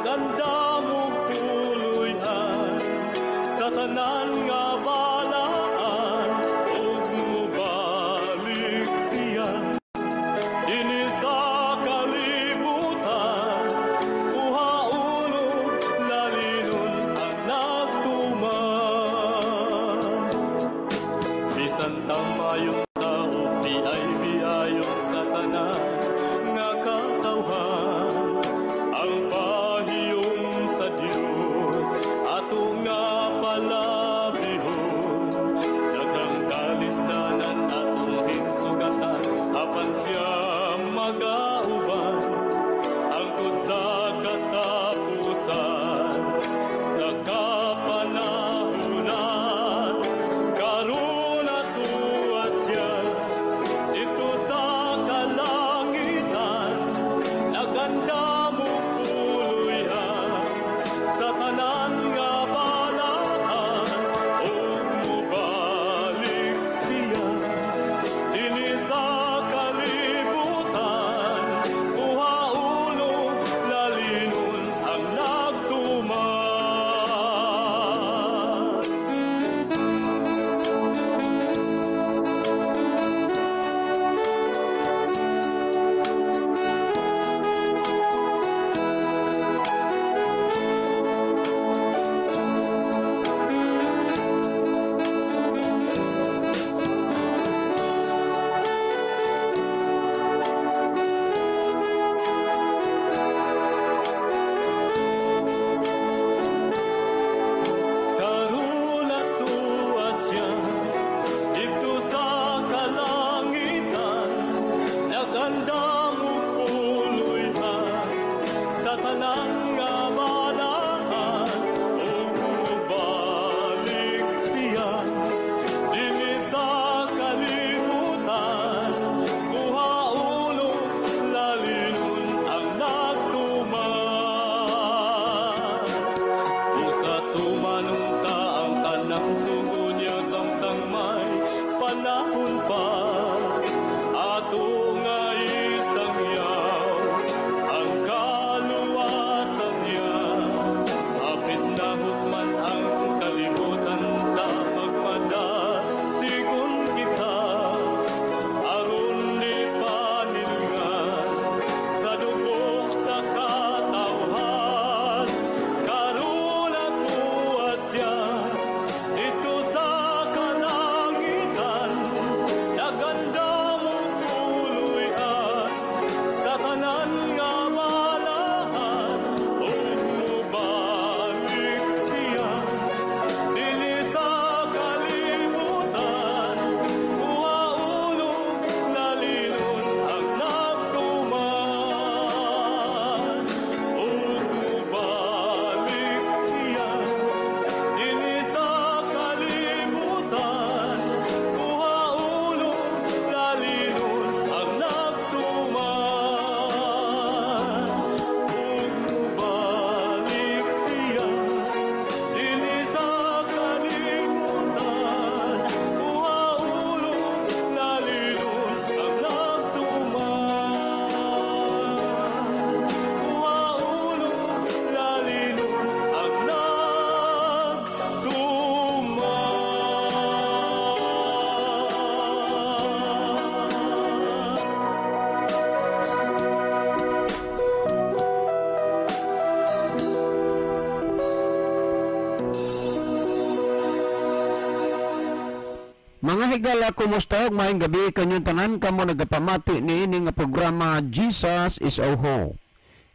Nagandam og puloy-an sa tanan nga balaan ug mobalik siya dinhi sa kalibutan, kuhaon ug lalinon ang nagtuman. Bisan tamayong tao, biay-biayon sa tanan nga katawhan, ang pahiyom sa Dios ato nga palabihon. Daghang kalisdanan atong hinsugatan, apan siya magauban hangtod sa katapusan, sa kapanahunan. Karon atoa siya didto sa kalangitan, nagandam og puloy-an sa tanan nga balaan ug mobalik siya dinhi sa kalibutan, kuhaon ug lalinon ang nagtuman. Karon atoa siya didto sa kalangitan, nagandam og puloy-an sa tanan nga balaan ug mobalik siya dinhi sa kalibutan, kuhaon ug lalinon ang nagtuman. Busa tumanon ta ang tanang sugo niya samtang may panahon pa, ato nga isangyaw ang kaluwasan niya. Hapit na hukman ang kalibutan, ta magmadasigon kita aron di panilngan sa dugo sa katawhan. Karon atoa siya didto sa kalangitan, nagandam og puloy-an sa tanan nga balaan ug mobalik siya dinhi sa kalibutan, kuhaon ug lalinon ang nagtuman. Ug mobalik siya dinhi sa kalibutan, kuhaon ug lalinon ang nagtuman. Ug mobalik siya dinhi sa kalibutan, kuhaon ug lalinon ang nagtuman. Kuhaon ug lalinon ang nagtuman. Mga higala, kumusta ug maayong gabi kanyong tanan kamo nagapamati niini nga programa Jesus is Our Hope.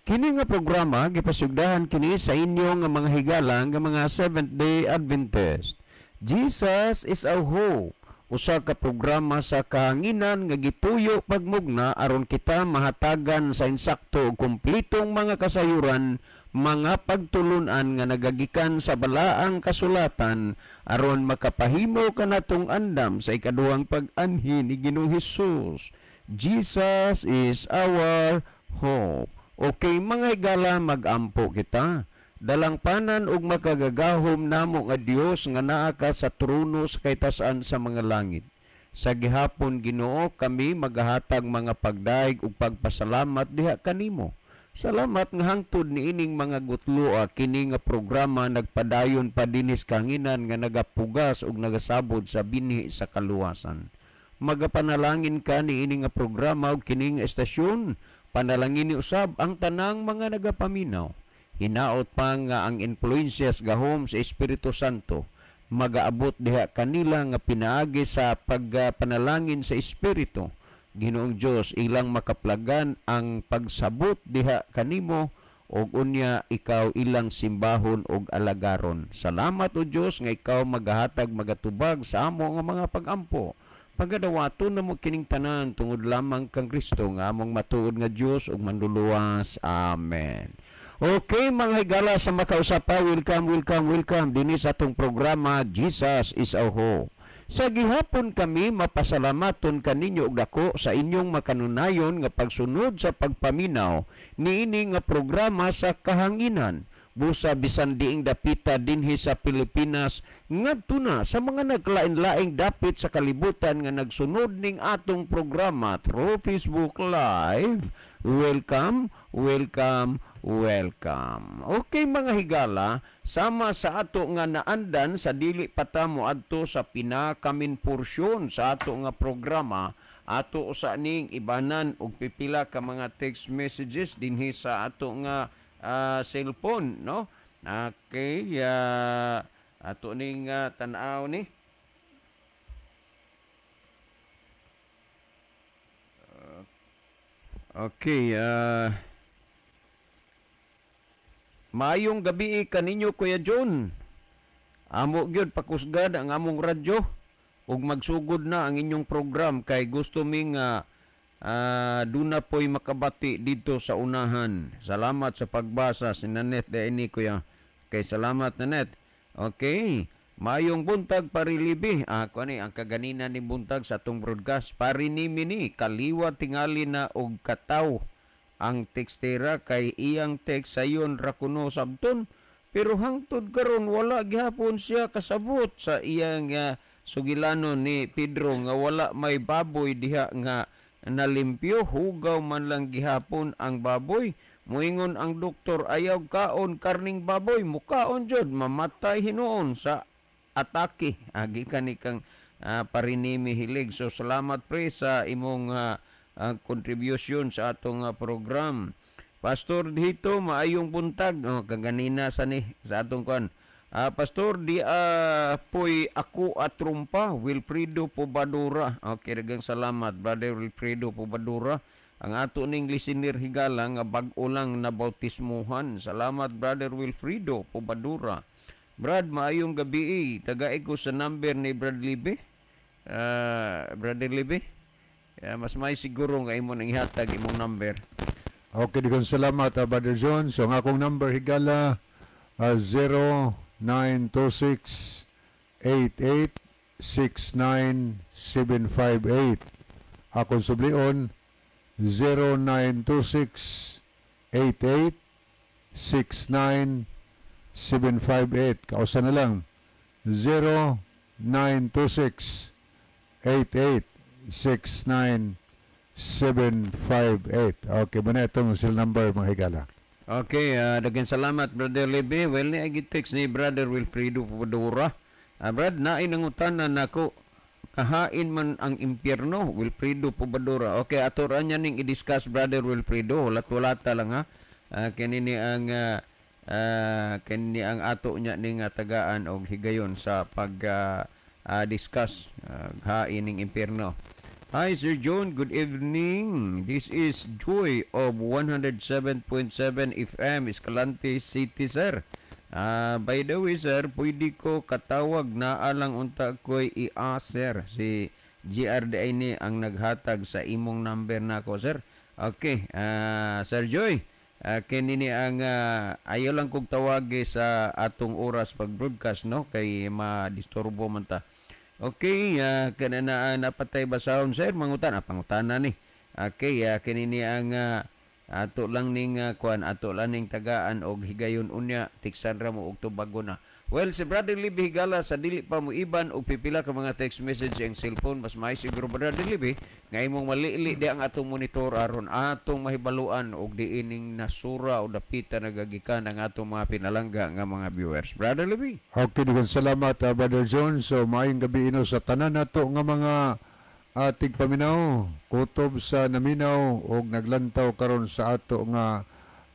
Kini nga programa gipasugdahan kini sa inyo nga mga higala nga mga Seventh-day Adventist. Jesus is Our Hope, usa ka programa sa kahanginan nga gituyo pagmugna aron kita mahatagan sa insakto ug kumplitong mga kasayuran, mga pagtulunan nga nagagikan sa balaang kasulatan aron makapahimo kanatong andam sa ikaduhang pag-anhi ni Ginoong Hesus. Jesus is our hope. Okay mga higala, mag-ampo kita. Dalangpanan ug makagagahom namo nga Dios nga naa ka sa trono sa kaytas-an sa mga langit. Sa gihapon Ginoo kami magahatag mga pagdaig ug pagpasalamat diha kanimo. Salamat nga hangtod niining mga gutloa kini nga programa nagpadayon pa dinis kanginan nga nagapugas ug nagasabod sa binhi sa kaluwasan. Magapanalangin ka niini nga programa ug kini nga estasyon, panalangin ni usab ang tanang mga nagapaminaw. Hinaot pa nga ang influensyas gahom sa Espiritu Santo magaabot diha kanila nga pinaagi sa pagpanalangin sa Espiritu. Ginoong Dios, ilang makaplagan ang pagsabot diha kanimo og unya ikaw ilang simbahon og alagaron. Salamat o Dios nga ikaw magahatag magatubag sa amo nga mga pagampo. Pagadawaton namo kining tanan tungod lamang kang Kristo nga among matuod nga Dios ug manluluwas. Amen. Okay, mga higala sa makausapa, welcome, welcome, welcome dinhi sa atong programa Jesus is Our Hope. Sa gihapon kami mapasalamaton kaninyo og dako sa inyong makanunayon nga pagsunod sa pagpaminaw niini nga programa sa kahanginan. Busa bisan diing dapita dinhi sa Pilipinas ngadto na sa mga naglain-laing dapit sa kalibutan nga nagsunod ning atong programa through Facebook Live. Welcome, welcome, welcome. Okay mga higala, sama sa ato nga naandan sa dili pa ta moadto sa pinakamin porsyon sa ato nga programa, ato usa ning ibanan og pipila ka mga text messages dinhi sa ato nga cellphone, no? Okay, ato ning tan-aw ni. Okay, maayong gabi kaninyo Kuya John. Amo gyud pakusgad ang among radyo ug magsugod na ang inyong program kay gusto mi nga duna po'y makabati dito sa unahan. Salamat sa pagbasa si Nanette de Kuya. Okay, salamat Nanette. Okay, maayong buntag parilibi. Ako ni ang kaganina ni buntag sa atong broadcast. Parinimi ni kaliwa tingali na og kataw ang tekstera kay iyang text sayon ra kuno sabton, pero hangtod karon wala gihapon siya kasabot sa iyang sugilanon ni Pedro nga wala may baboy diha nga nalimpyo, hugaw man lang gihapon ang baboy. Moingon ang doktor ayaw kaon karning baboy, mukaon jud mamatay hinuon sa atake. Agi kani kang parinimi hilig. So salamat pre sa imong contribution sa atong program. Pastor dito maayong buntag. Oh, kaganina sa ni sa atong kuan. Pastor di poy ako at trumpa Wilfredo Pobadura. Okay, daghang salamat Brother Wilfredo Pobadura. Ang ato ning listener higala nga bag-o lang na bautismuhan. Salamat Brother Wilfredo Pobadura. Brad, maayong gabi. Tagay ko sa number ni Brad Libe. Brother Libe, mas may siguro nga imo nang ihatag imong number. Okay, daghang salamat Brother John. So ang akong number higala 0926-88-69758. Akong sublion 0926-88-69758. Kausa na lang 0926-88-69758. Okay, muna itong cell number mga higala. Okay, daghang salamat Brother Lebe. Well, ni ay text ni Brother Wilfredo Pobadura. Brad, naay nangutana nako kahain man ang impyerno, Wilfredo Pobadura. Okay, ato ra niya ning i-discuss Brother Wilfredo. Hulat-hulata lang ha. Kini ni ang kini ang ato niya ning tagaan og higayon sa pag discuss hain ning impyerno. Hi Sir John, good evening. This is Joy of 107.7 FM Escalante City, sir. By the way, sir, pwede ko katawag na alang unta ko'y i-sir. Si GRDI ni ang naghatag sa imong number nako, sir. Okay, Sir Joy, kini ni ang ayaw lang kog tawagi sa atong oras pag-broadcast, no? Kay madisturbo man ta. Okay, kana na napatay basahon sir, mangutan, pangutana ni. Okay, kini ni ang ato lang ning kuan, ato lang ning tagaan og higayon unya, tiksan ra mo og tubago na. Well, si Brother Libby, higala, sa dili pa mo iban og pipila ka mga text message ang cellphone, mas may siguro, Brother Libby, nga imong malili di ang atong monitor aron atong mahibaluan og diining nasura o dapita nagagikan ang atong mga pinalangga nga mga viewers. Brother Libby. Okay, daghang salamat, Brother John. So maayong gabi ino sa tanan nato nga mga tigpaminaw, kutob sa naminaw og naglantaw karon sa ato nga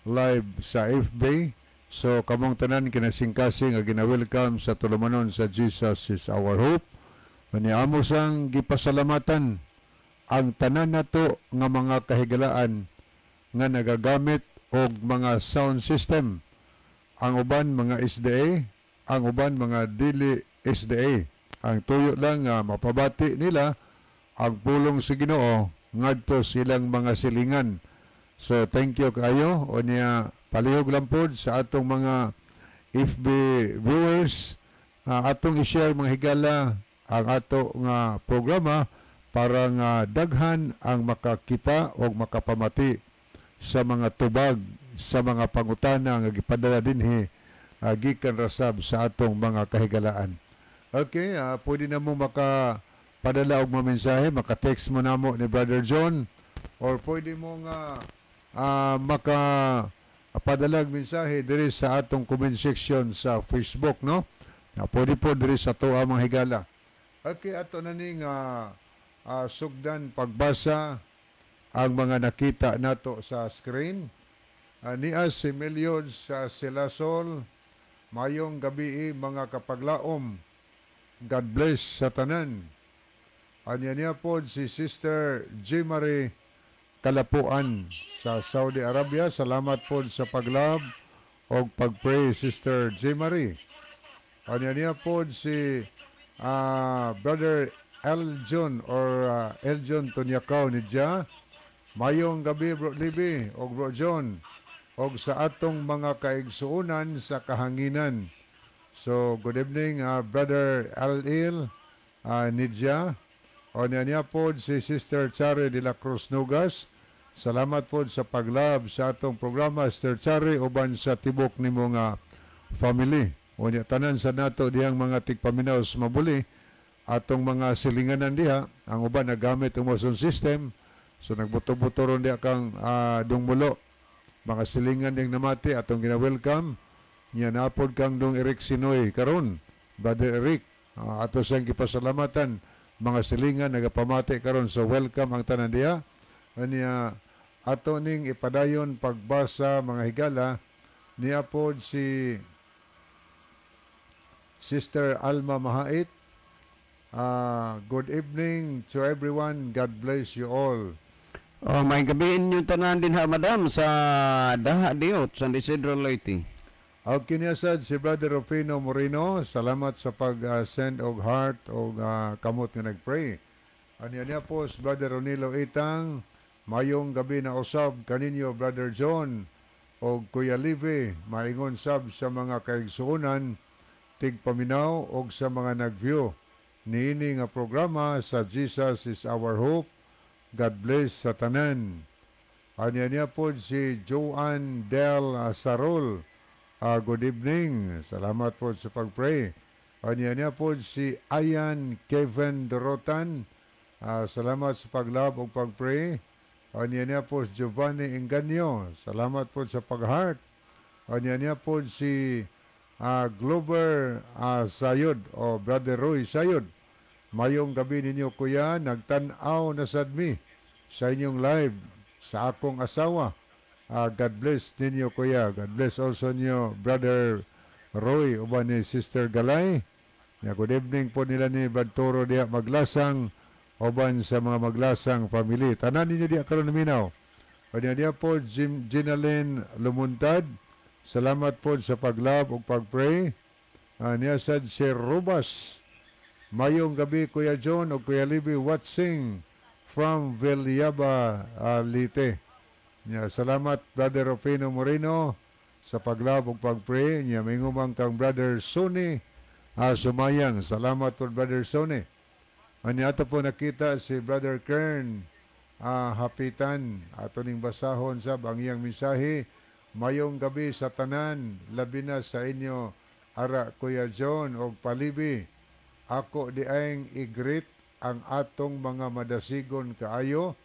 live sa FB. So kamong tanan kinasingkasing nga gina-welcome sa tulumanon sa Jesus is Our Hope. Ani amo sang gipasalamatan ang tanan nato nga mga kahigalaan nga nagagamit og mga sound system. Ang uban mga SDA, ang uban mga dili SDA. Ang tuyo lang nga mapabati nila ang pulong sa Ginoo ngadto silang mga silingan. So thank you kayo. O niya, palihog lang pod sa atong mga FB viewers, atong i-share, mga higala, ang ato nga programa para nga daghan ang makakita o makapamati sa mga tubag sa mga pangutana nga gipadala dinhi gikan rasab sa atong mga kahigalaan. Okay, pwede na mo maka padala og mga mensahe, maka-text mo namo ni Brother John or pwede mo nga maka padala og mensahe diri sa atong comment section sa Facebook, no? Na pwede po diri sa ato mga higala. Okay, ato na ning sugdan pagbasa ang mga nakita nato sa screen. Niya si Meliod sa Silasol, "Mayong gabi, mga kapaglaom. God bless sa tanan." Anya niya po si Sister J. Marie Kalapuan sa Saudi Arabia. "Salamat po sa pag-love o pag-pray, Sister J. Marie." Anya niya po si Brother Eljon or Eljon Tunyakaw ni Dya. "Mayong gabi, Bro Libby o Bro John og sa atong mga kaigsuonan sa kahanginan." So good evening, Brother Al-Il Nidja. O niya niya po si Sister Chari de la Cruz Nugas. "Salamat po sa pag-love sa atong programa, Sister Chari, uban sa tibok nimo nga family." O niya, tanan sa nato diyang mga tigpaminaw sa Mabuli, atong mga silinganan diha, ang uban nagamit ang sound system, so nagbuto-buto ron diha kang dungmulo. Mga silingan diyang namati, atong gina-welcome. Nya napod kang dong Eric Sinoy karon, Brother Eric. Ato siyang gipasalamatan, mga silingan nagapamati karon, so welcome ang tanan diha. Anya, ato ning ipadayon pagbasa, mga higala. Niya pod si Sister Alma Mahait. "Good evening to everyone. God bless you all." Oh, may gabi inyong tanan din ha, madam, sa Daha Diot, San Isidro, Leyte. Okay niya sad si Brother Rufino Moreno, "Salamat sa pag-send og heart og kamot nga nagpray." Anya niya po si Brother Ronilo Itang, "Mayong gabi na usab kaninyo, Brother John og Kuya Live, maingon sab sa mga kaigsuonan tigpaminaw og sa mga nag-view niini nga programa sa Jesus is Our Hope. God bless sa tanan." Anya niya po si Joanne Del Sarol. "Good evening. Salamat po sa pag-pray." Anya niya po si Ayan Kevin Dorotan. "Salamat sa pag-love ug pag-pray." Anya niya po si Giovanni Enganyo. "Salamat po sa pag-heart." Anya niya po si Glover Sayod o Brother Roy Sayod. "Mayong gabi ninyo, kuya, nagtan-aw na sad mi sa inyong live sa akong asawa. God bless ninyo, kuya." God bless also niyo, Brother Roy, uban ni Sister Galay. Ya, good evening po nila ni Brad Toro diha Maglasang, uban sa mga Maglasang family. Tanan ninyo diha karon naminaw. Kanya diha po Jim Ginalyn Lumuntad. "Salamat po sa pag-love ug pag-pray." Niya sad si Rubas. "Mayong gabi, Kuya John o Kuya Libby, watching from Villaba, Leyte." Nya, salamat, Brother Rufino Moreno, sa pag-love ug pag-pray. Nya mingumang kang Brother Sonny Sumayang. Salamat po, Brother Sonny. Anya ato po nakita si Brother Kern Hapitan. Ato ning basahon sab ang iyang mensahe. "Mayong gabi sa tanan, labi na sa inyo Ara, Kuya John og Palibi, ako diayng i-greet ang atong mga madasigon kaayo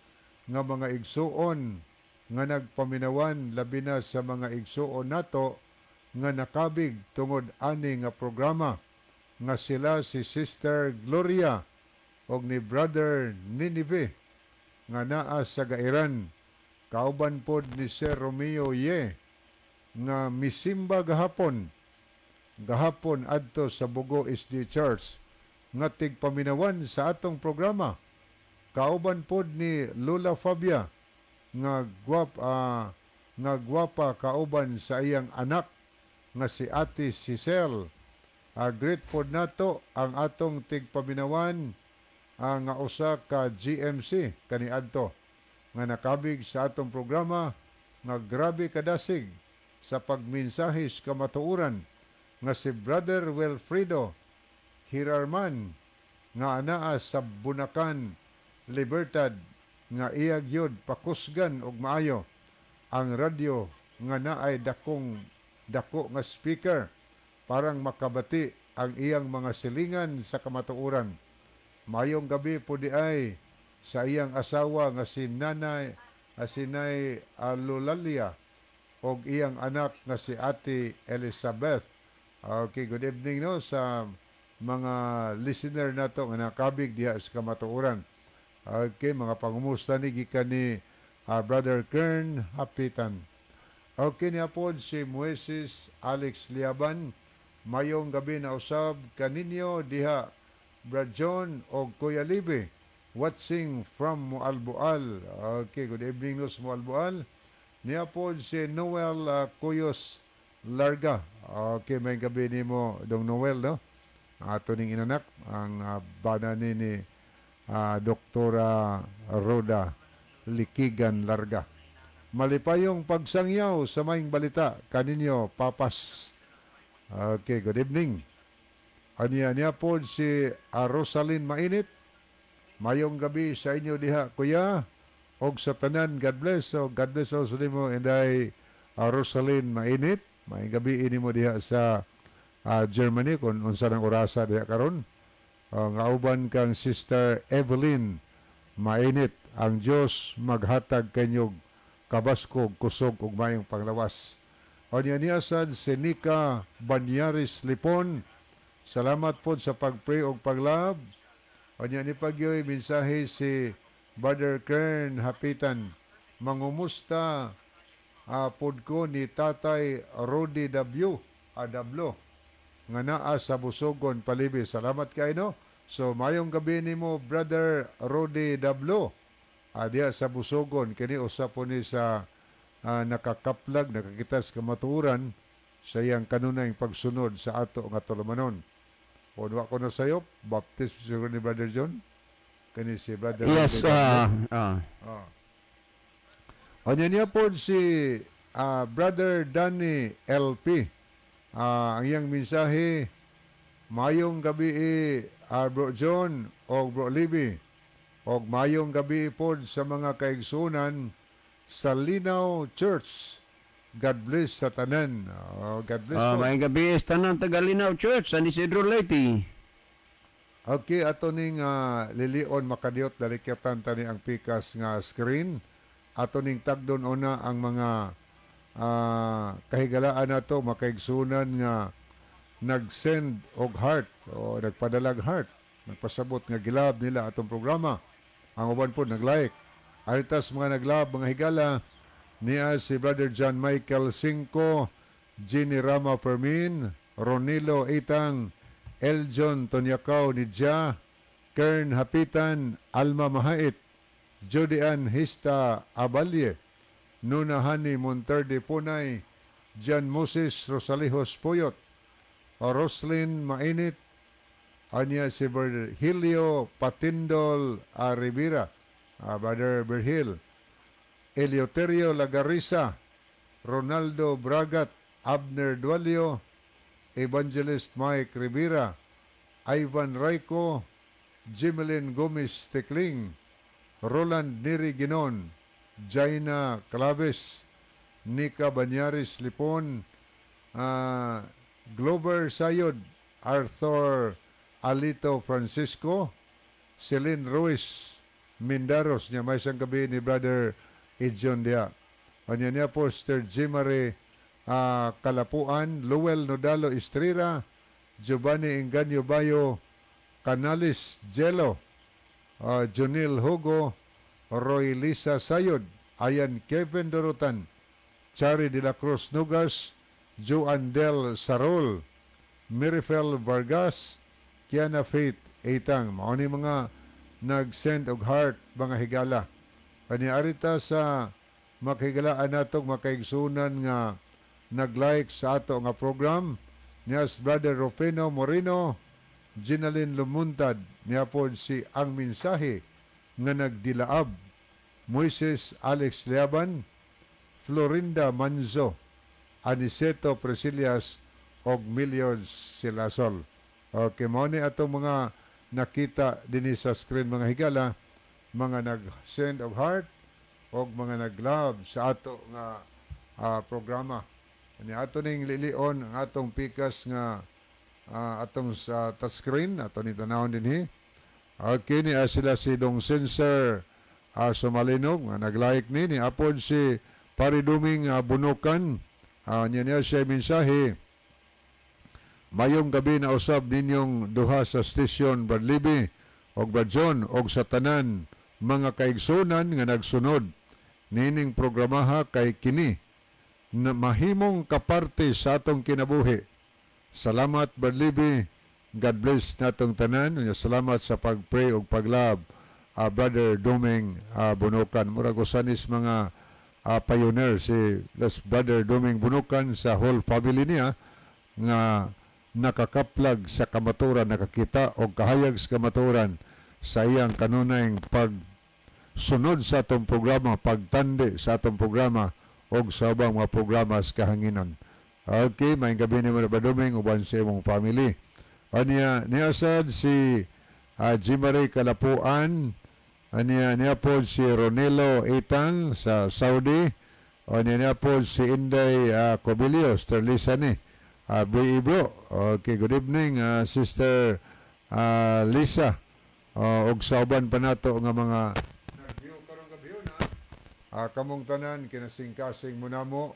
nga mga igsuon nga nagpaminawan, labi na sa mga igsuon nato nga nakabig tungod ani nga programa, nga sila si Sister Gloria og ni Brother Ninive nga naa sa Gairan, kauban pod ni Sir Romeo Ye nga misimba gahapon gahapon adto sa Bugo SDA Church nga tigpaminawan sa atong programa, kauban pod ni Lola Fabia nga gwapa, kauban sa iyang anak nga si Ate Cecil. Greet pod nato ang atong tigpaminawan nga usa ka GMC kaniadto nga nakabig sa atong programa nga grabe kadasig sa pagminsahis kamatuoran nga si Brother Wilfredo Hirarman nga anaa sa Bunakan, Libertad, nga iya gyud pakusgan og maayo ang radyo nga naay dakong dako nga speaker parang makabati ang iyang mga silingan sa kamatuoran. Mayong gabi po diay sa iyang asawa nga si Nanay si Nay Lulalia og iyang anak nga si Ate Elizabeth. Okay, good evening, no, sa mga listener nato nga nakabig diha sa kamatuoran. Okay, mga pangumusta ni gikan ni Brother Kern Hapitan. Okay, niya pod si Moises Alex Liaban. Mayong gabi na usab kaninyo diha, Brad John og Kuya Libe. Watching from Moalboal. Okay, good evening no sa Moalboal. Niya pod si Noel Cuyos Larga. Okay, may gabi nimo, Dong Noel, no? Ato ning inanak ang bana ni Doktora Roda Likigan Larga. Malipayong pagsangyaw sa maayong balita kaninyo, papas. Okay, good evening. Aniya niya po si Rosalyn Mainit. Mayong gabi sa inyo diha, kuya. Og sa tanan, God bless. So, God bless also nimo, Inday Rosalyn Mainit. Mayong gabi ini mo diha sa Germany kung unsa nang orasa diha karon. Nga uban kang Sister Evelyn Mainit. Ang Dios maghatag kanyog kabaskog, kusog ug maayong panglawas. Onya niya sad si Nika Banyaris Lipon. Salamat po sa pag-pray og paglab. Onya ni pagyoy mensahe si Brother Kern Hapitan. Mangumusta pod ko ni Tatay Rudy W. Adablo nga naa sa Busogon, Palibi. Salamat kay, no. So mayong gabi nimo, Brother Rudy W. Diya sa Busogon, kini usa po ni sa nakakaplag, nakakita sa kamatuoran sa iyang kanunayng pagsunod sa ato nga tulumanon. O wa ko na sayop, Baptist siguro ni Brother John. Kani si Brother Yes, Rudy W. Ah. Onya niya po si Brother Danny LP. Ang iyang mensahe, mayong gabi, Bro John o Bro Libby, og mayong gabi pod sa mga kaigsunan sa Linaw Church. God bless sa tanan. Oh, God bless po. Maayong gabi sa tanan taga Linaw Church, San Isidro, Leyte. Okay, ato ning lilion makadiyot dalikyatan tani ang pikas nga screen. Ato ning tagdon una ang mga kahigalaan nato makaigsunan nga nag-send og heart o nagpadalag heart, nagpasabot nga gilab nila atong programa. Ang uban po nag-like. Aritas mga naglab, mga higala, niya si Brother John Michael Cinco, Jenny Rama Fermin, Ronilo Itang, Eljon Tonyakaw Nidja, Kern Hapitan, Alma Mahait, Jodian Hista Abalye, Nuna Hani Monterde Punay, John Moses Rosalijos Puyot, Roslyn Mainit, anya si Virgilio Patindol Rivera, Brother Virgil, Eleuterio Lagarisa, Ronaldo Bragat, Abner Dualio, Evangelist Mike Rivera, Ivan Rayco, Jimelin Gomez Tekling, Roland Neri Ginon, Jaina Claves, Nika Banyaris Lipon, Glover Sayod, Arthur Alito Francisco, Celine Ruiz Mindaros niya, may isang gabi ni Brother Idjon diha. Anya niya po Sister Jimare Kalapuan, Luel Nodalo Estrera, Giovanni Enganyo Bayo, Canales Jelo, Junil Hugo, Roy Lisa Sayod, Ayan Kevin Dorotan, Chari de la Cruz Nugas, Joan Del Sarol, Mirifel Vargas, Kiana Faith Eitang. Mao ni mga nag-send og heart, mga higala. Kani arita sa makahigalaan natong makaigsunan nga nag-like sa ato nga program niya si Brother Rufino Moreno, Ginalyn Lumuntad, niya po si Ang Mensahe nga nagdilaab, Moises Alex Liaban, Florinda Manzo, Aniceto Presilias og Millions Silasol. Okay, mao ni atong mga nakita dinhi sa screen, mga higala, mga nag-send og heart og mga nag-love sa ato nga programa. Ani ato ning lilion ang atong pikas nga atong sa touchscreen ato ni tanawon dinhi. Okay, ni sila si Dong Sensor Sumalinog nga nag-like ni apod si Pariduming Bunukan. Niya niya siya mensahe. Mayong gabi na usab ninyong duha sa station, Brad Libby og Brad John, og sa tanan mga kaigsunan nga nagsunod nining programaha kay kini na mahimong kaparte sa atong kinabuhi. Salamat, Brad Libby. God bless natong tanan. Unya, salamat sa pag-pray og pag-love, Brother Doming Bunukan. Murag usanis mga pioneer si Les Brother Doming Bunukan sa whole family niya nga nakakaplag sa kamaturan, nakakita og kahayag sa kamaturan sa iyang kanunayng pagsunod sa atong programa, pagtandi sa atong programa og sa ubang mga programa sa kahanginan. Okay, maayong gabi nimo na, Doming, uban sa imong family. Aniya niya sad si Jimary Kalapuan, aniya niya po si Ronelo Itang sa Saudi, aniya niya po si Inday Cobilio, Sister ni. Ibro. Okay, good evening, Sister Lisa. Og sa uban pa nato nga mga nag-view karong gabi na. Kamong tanan kinasingkasing mo namo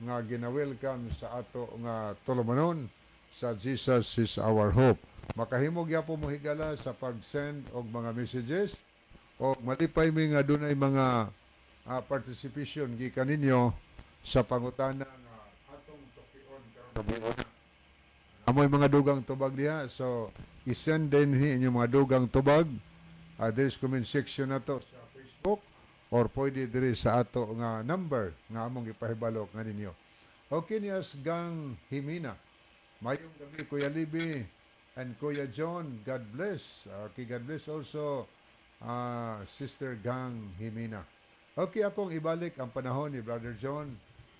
nga gina-welcome sa ato nga tulumanon sa Jesus is Our Hope. Makahimo gyapon mo, higala, sa pag-send og mga messages o malipay mi nga dunay mga participation gikan ninyo sa pangutana nga atong tukion karong gabi. Amoy mga dugang tubag diha, so i-send din ni inyong mga dugang tubag diri sa comment section nato sa Facebook or pwede diri sa ato nga number nga among ipahibalo nga ninyo. Okay, niya Gang Himina. Mayong gabi, Kuya Libby and Kuya John. God bless. Okay, God bless also, Sister Gang Himina. Okay, akong ibalik ang panahon ni Brother John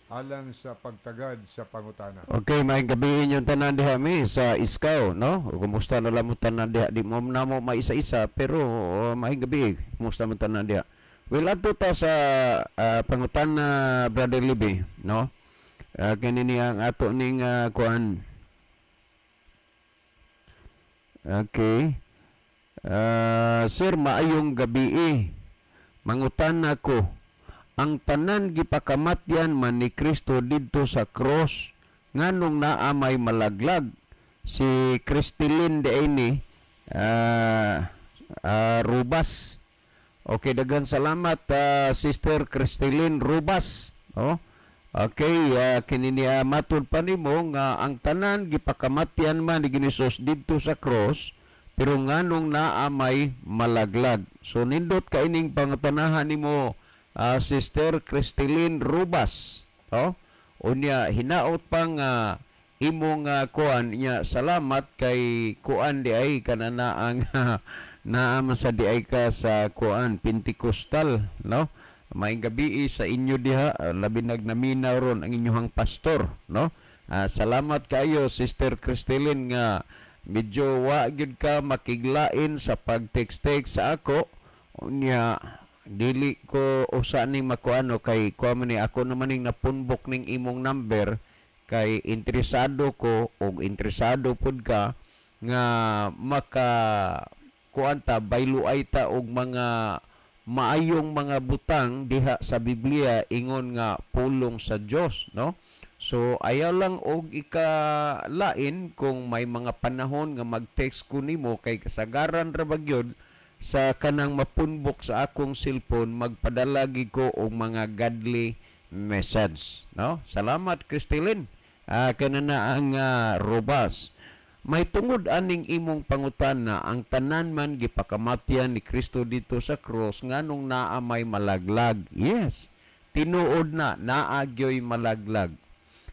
alang sa pagtagad sa pangutana. Okay, may gabi inyong tanan diha mi sa Iskaw, no? Kumusta na lang mo tanan diha? Di mo na mo maisa-isa, pero may gabi. Kumusta mo tanan diha? Well, adto ta sa pangutana, Brother Libby, no? Kini niya ang ato ning kuan. Okay. Sir, maayong gabi eh. Mangutan ako. Ang tanan gipakamatyan man ni Kristo didto sa cross, nganong naa may malaglag? Si Cristilyn de ini Rubas. Okay, daghan salamat, Sister Cristilyn Rubas. Oh. Okay, kini niya matud pa nimo nga ang tanan gipakamatyan man ni Ginoong didto sa cross, pero nganong naa may malaglag? So nindot ka ining pangutanahan nimo, Sister Cristilyn Rubas. Oh? Unya hinaot pa nga imong kuan nya, salamat kay kuan di ay kanana ang naa man sa di ay ka sa kuan Pentecostal, no? Maayong gabi sa inyo diha, labi nagnaminaw ron ang inyong pastor, no? Salamat kayo, Sister Cristilyn, nga medyo wa gyud ka makiglain sa pag-text-text sa ako. Unya dili ko usa ning makuano kay kuan man ni ako naman ning napunbok ning imong number. Kay interesado ko og interesado pud ka nga maka kuan ta, bayluay ta og mga maayong mga butang diha sa Biblia, ingon nga pulong sa Dios, no? So ayaw lang og ikalain kung may mga panahon nga mag-text ko nimo, kay kasagaran ra ba gyud sa kanang mapunbok sa akong cellphone, magpadala gid ko og mga godly message, no? Salamat, Cristilin. Kana na ang Robas. May tungod aning imong pangutana, ang tanan man gipakamatyan ni Kristo dito sa cross, nganong naa may malaglag? Yes, tinuod na naa gyoy malaglag.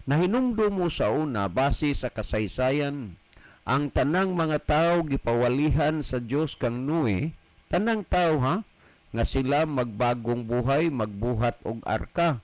Nahinumdum mo sa una, base sa kasaysayan, ang tanang mga tao gipawalihan sa Dios kang Noe, tanang tao ha, nga sila magbagong buhay, magbuhat og arka.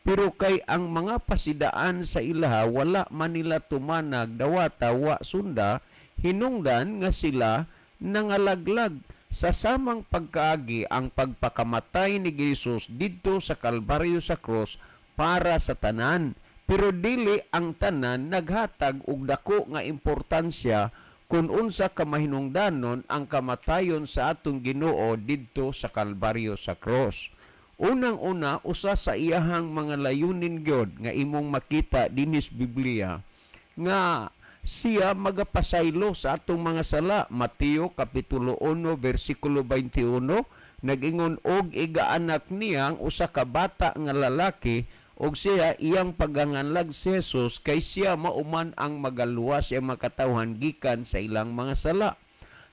Pero kay ang mga pasidaan sa ilaha wala man nila tumanag, dawata wa sunda, hinungdan nga sila nangalaglag. Sa samang pagkaagi, ang pagpakamatay ni Jesus didto sa Kalbaryo sa cross para sa tanan. Pero dili ang tanan naghatag og dako nga importansya kung unsa ka mahinungdanon ang kamatayon sa atong Ginoo didto sa Kalbaryo sa cross. Unang-una, usa sa iyahang mga layunin gyud nga imong makita dinis Biblia nga siya magapasaylo sa atong mga sala. Mateo kapitulo 1 versikulo 21 nag-ingon, og igaanak niya ang usa ka bata nga lalaki, og siya iyang paganganlag si Jesus, kay siya mauman ang magaluwas sa makatawhan gikan sa ilang mga sala.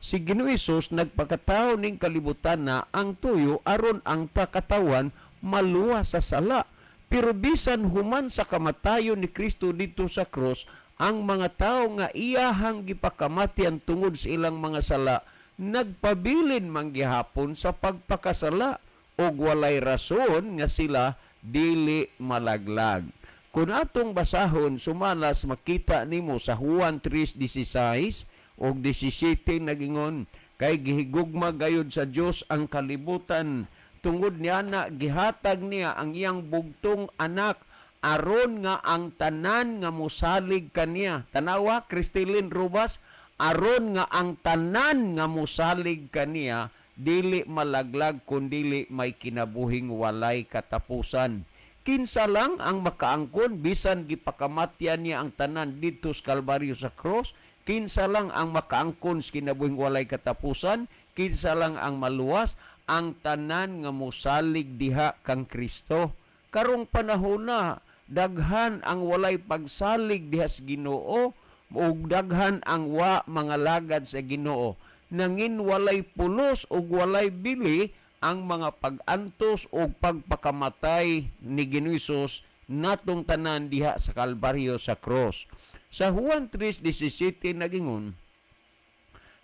Si Ginoo Hesus nagpakatawo ning kalibutan na ang tuyo aron ang pakatawan maluwas sa sala. Pero bisan human sa kamatayon ni Kristo dito sa cross, ang mga tawo nga iyahang gipakamatian tungod sa ilang mga sala nagpabilin man gihapon sa pagpakasala, og walay rason nga sila dili malaglag. Kung atong basahon sumalas, makita nimo sa Juan 3:16 og 17 nagingon, kay gihigugma gayud sa Dios ang kalibutan, tungod niya na gihatag niya ang iyang bugtong anak aron nga ang tanan nga mosalig kaniya. Tanawa, Cristilin Rubas, aron nga ang tanan nga mosalig kaniya dili malaglag kundili may kinabuhing walay katapusan. Kinsa lang ang makaangkon bisan gipakamatyan niya ang tanan didto sa Kalbaryo sa cross? Kinsa lang ang makaangkon sa kinabuhing walay katapusan? Kinsa lang ang maluwas? Ang tanan nga mosalig diha kang Kristo. Karong panahon na, daghan ang walay pagsalig diha sa Ginoo ug daghan ang wa mangalagad sa Ginoo. Nangin walay pulos ug walay bili ang mga pag-antos ug pagpakamatay ni Ginoo Hesus natong tanan diha sa Kalbaryo sa cross. Sa Juan 3:17 nagingon,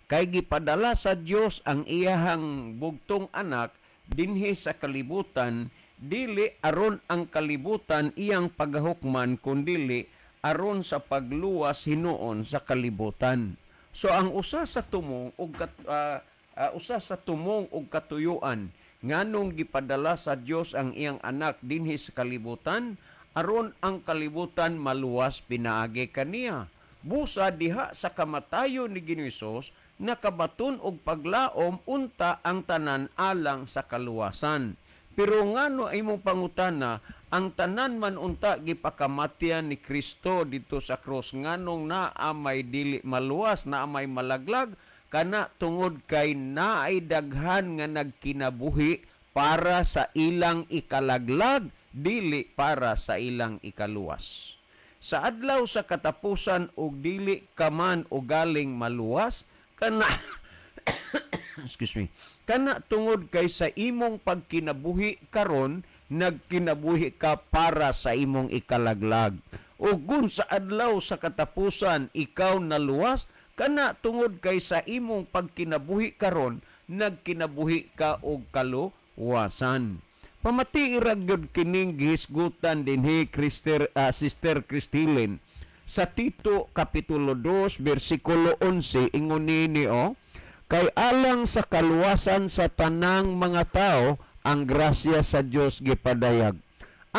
kay gipadala sa Dios ang iyahang bugtong anak dinhi sa kalibutan, dili aron ang kalibutan iyang pagahukman, kundili aron sa pagluwas hinuon sa kalibutan. So ang usa sa tumong og katuyuan nganong gipadala sa Dios ang iyang anak dinhi sa kalibutan, aron ang kalibutan maluwas pinaagi kaniya. Busa diha sa kamatayon ni Ginoo Hesus nakabaton og paglaom unta ang tanan alang sa kaluwasan. Pero ngano imong pangutana, ang tanan man unta gipakamatyan ni Kristo dito sa cross, nganong naa may dili maluwas, naa may malaglag? Kana tungod kay naay daghan nga nagkinabuhi para sa ilang ikalaglag, dili para sa ilang ikaluwas. Sa adlaw sa katapusan og dili ka man o galing maluwas, kana excuse me, kana tungod kay sa imong pagkinabuhi karon nagkinabuhi ka para sa imong ikalaglag. O kung sa adlaw sa katapusan ikaw naluwas, kana tungod kay sa imong pagkinabuhi karon nagkinabuhi ka og kaluwasan. Pamati ra gyud kining gihisgutan dinhi, Sister Cristilin, sa Tito kapitulo 2 bersikulo 11, ingon nini o, kay alang sa kaluwasan sa tanang mga tao ang grasya sa Dios gipadayag.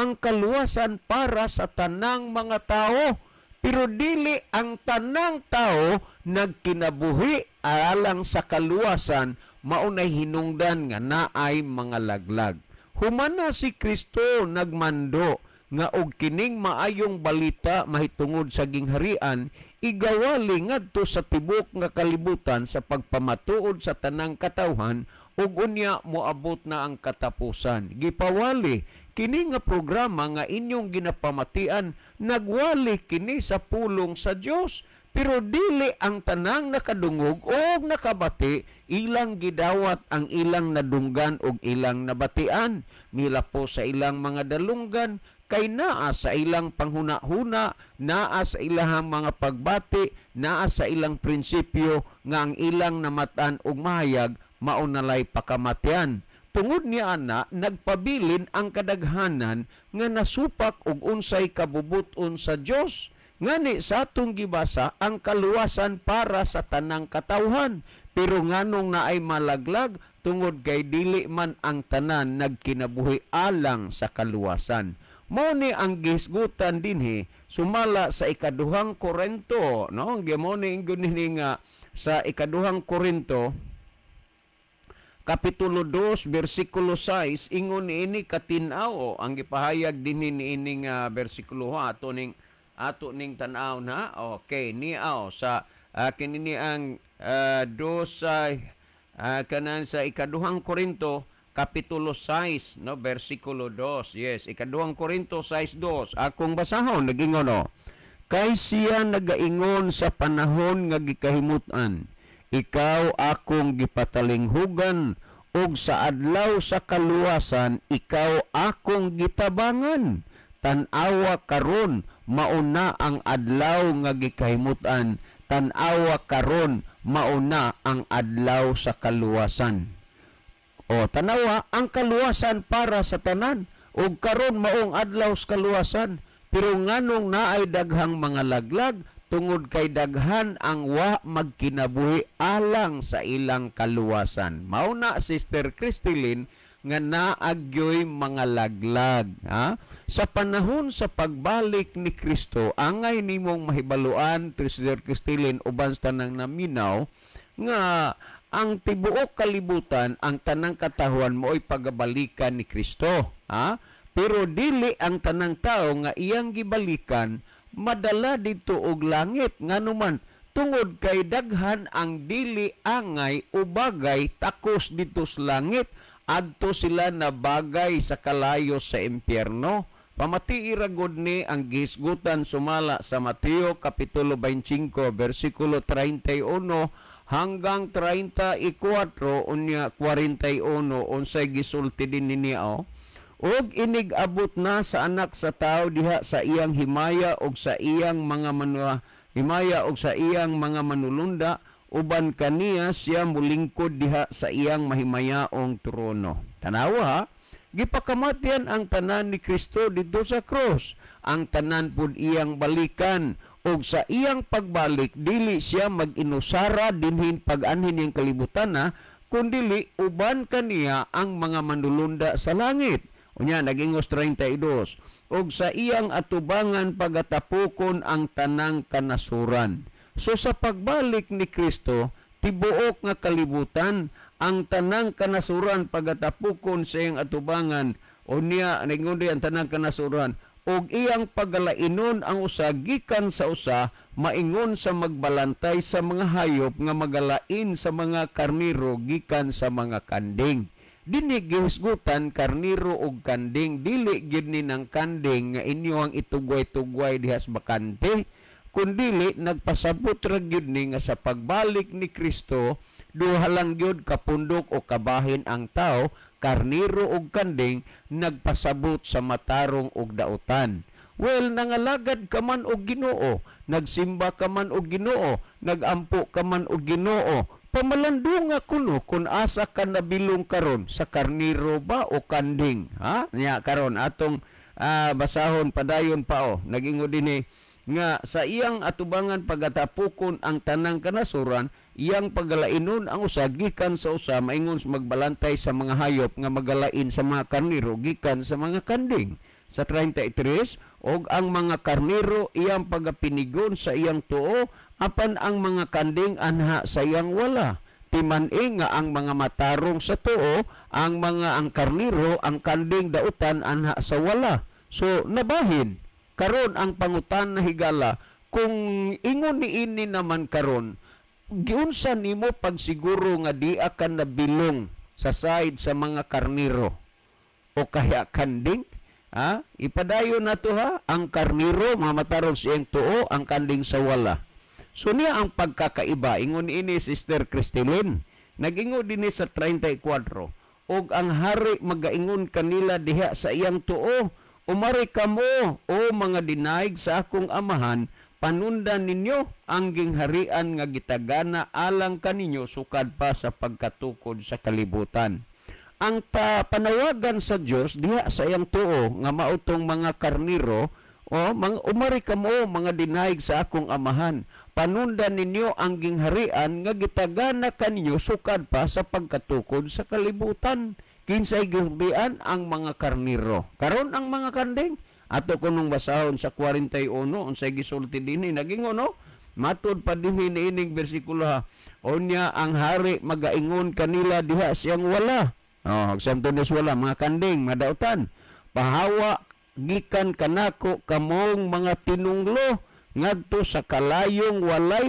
Ang kaluwasan para sa tanang mga tao, pero dili ang tanang tao nagkinabuhi alang sa kaluwasan, maunay hinungdan nga naay mga laglag. Humana si Kristo nagmando nga og kining maayong balita mahitungod sa gingharian igawali ngadto sa tibok nga kalibutan sa pagpamatuod sa tanang katawhan, ug unya moabot na ang katapusan. Gipawali kini nga programa nga inyong ginapamatian, nagwali kini sa pulong sa Dios, pero dili ang tanang nakadungog o nakabati ilang gidawat ang ilang nadunggan og ilang nabatian. Mila po sa ilang mga dalunggan kay naa sa ilang panghuna-huna, naa sa ilahang mga pagbati, naa sa ilang prinsipyo nga ang ilang namatan og mahayag maunalay pakamatian. Tungod niya ana, nagpabilin ang kadaghanan nga nasupak og unsay kabubuton sa Dios. Ngani sa atong gibasa ang kaluwasan para sa tanang katawhan, pero nganong naay malaglag tungod kay dili man ang tanan nagkinabuhi alang sa kaluwasan. Mao ni ang gihisgutan dinhi sumala sa ikaduhang Korinto, no? Mao ni ingon dinhi nga sa ikaduhang Korinto Kapitulo 2 bersikulo 6, ingon niini katin-aw ang gipahayag dinhi niini nga bersikulo, ha, ato ning tan-aw na. Okay, niaw sa kini ni ang dos sa kanan sa ikaduhang Korinto kapitulo 6, no, bersikulo 2. Yes, ikaduhang Korinto 6:2. Akong basahon nagingon, no? Kay siya nagaingon sa panahon nga gikahimut-an, ikaw akong gipatalinghugan, ug sa adlaw sa kaluwasan ikaw akong gitabangan. Tan-awa karon mauna ang adlaw nga gikahimut-an, tan-awa karon mauna ang adlaw sa kaluwasan. O tanawa ang kaluwasan para sa tanan, ug karon maong adlaw sa kaluwasan, pero nganong naay daghang mga laglag tungod kay daghan ang wa magkinabuhi alang sa ilang kaluwasan. Mao na, Sister Christilyn, nga naagyoy mga laglag, ha? Sa panahon sa pagbalik ni Kristo, angay nimong mahibaluan, Sister Christilyn, uban sa tanang naminaw nga ang tibuok kalibutan, ang tanang katahuan mo'y pagabalikan ni Kristo, ha? Pero dili ang tanang tao nga iyang gibalikan madala dito og langit, nganuman tungod kay daghan ang dili angay o bagay takos dito sa langit, adto sila na bagay sa kalayo sa impyerno. Pamati iragod ni ang gihisgutan sumala sa Mateo kapitulo 25 bersikulo 31 hanggang 34 unya 41, unsay gisulti din niya, oh? Og inig-abot na sa anak sa tao diha sa iyang himaya og sa iyang mga himaya og sa iyang mga manulunda, uban kaniya siya mulingkod diha sa iyang mahimayaong trono. Tanawa, ha? Gipakamatian ang tanan ni Kristo didto sa krus. Ang tanan pud iyang balikan, og sa iyang pagbalik dili siya mag-inusara dinhin pag-anhin niyang kalibutan na, kundili uban kaniya ang mga manulunda sa langit. Unya nagingos 32, og sa iyang atubangan pagatapukon ang tanang kanasuran. So sa pagbalik ni Kristo, tibuok nga kalibutan ang tanang kanasuran pagatapukon sa iyang atubangan. Unya ningon ang tanang kanasuran og iyang pagalainon ang usa gikan sa usa, maingon sa magbalantay sa mga hayop nga magalain sa mga karniro gikan sa mga kanding. Dinhi gihisgutan karniro og kanding, dili gyud ni nang kanding nga inyo ang itugway-tugway diha sa bakante, kundili nagpasabot ra gyud ni nga sa pagbalik ni Kristo duha lang gyud kapundok o kabahin ang tao, karniro og kanding, nagpasabot sa matarong og dautan. Well, nangalagad ka man og Ginoo, nagsimba ka man og Ginoo, nagampo ka man og Ginoo, pamalandunga kuno kung asa ka nabilong karon, sa karniro ba o kanding, ha? Nya karon atong basahon padayon pa, oh. Nagingon dinhi nga sa iyang atubangan pagatapukon ang tanang kanasuran, iyang pagalainon ang usa gikan sa usa, maingon sa magbalantay sa mga hayop nga magalain sa mga karniro gikan sa mga kanding. Sa 33, og ang mga karnero iyang pagapinigon sa iyang tuo, apan ang mga kanding anha sa iyang wala. Timan-i nga ang mga matarong sa tuo, ang mga ang karnero, ang kanding dautan anha sa wala. So nabahin karon ang pangutan na, higala, kung ingon niini naman karon, giunsa nimo pagsiguro nga di ka nabilong sa side sa mga karnero o kaya kanding? Ha, ipadayon na to ha. Ang karnero mga matarong sa iyang tuo, ang kanding sa wala. So niya ang pagkakaiba, ingon ini Sister Cristilin. Nagingon dinhi sa 34, og ang hari magaingon kanila diha sa iyang tuo, "Umari kamo, o mga dinaig sa akong amahan, panundan ninyo ang gingharian nga gitagana alang kaninyo sukad pa sa pagkatukod sa kalibutan." Ang panawagan sa Dios diha sa iyang tuo nga mautong mga karnero, o mga, "Umari kamo, mga dinaig sa akong amahan, panundan ninyo ang gingharian nga gitagana kaninyo sukad pa sa pagkatukod sa kalibutan." Kinsay gihurian? Ang mga karnero. Karon ang mga kanding, ato kunong basahon sa 41 unsay gisulti dinhi. Nagingon, no, matud pa dinhi niining bersikulo ha. Unya ang hari magaingon kanila diha siyang wala. Oh, samto ni wala, mga kanding madautan. "Pahawa gikan kanako kamong mga tinunglo ngadto sa kalayong walay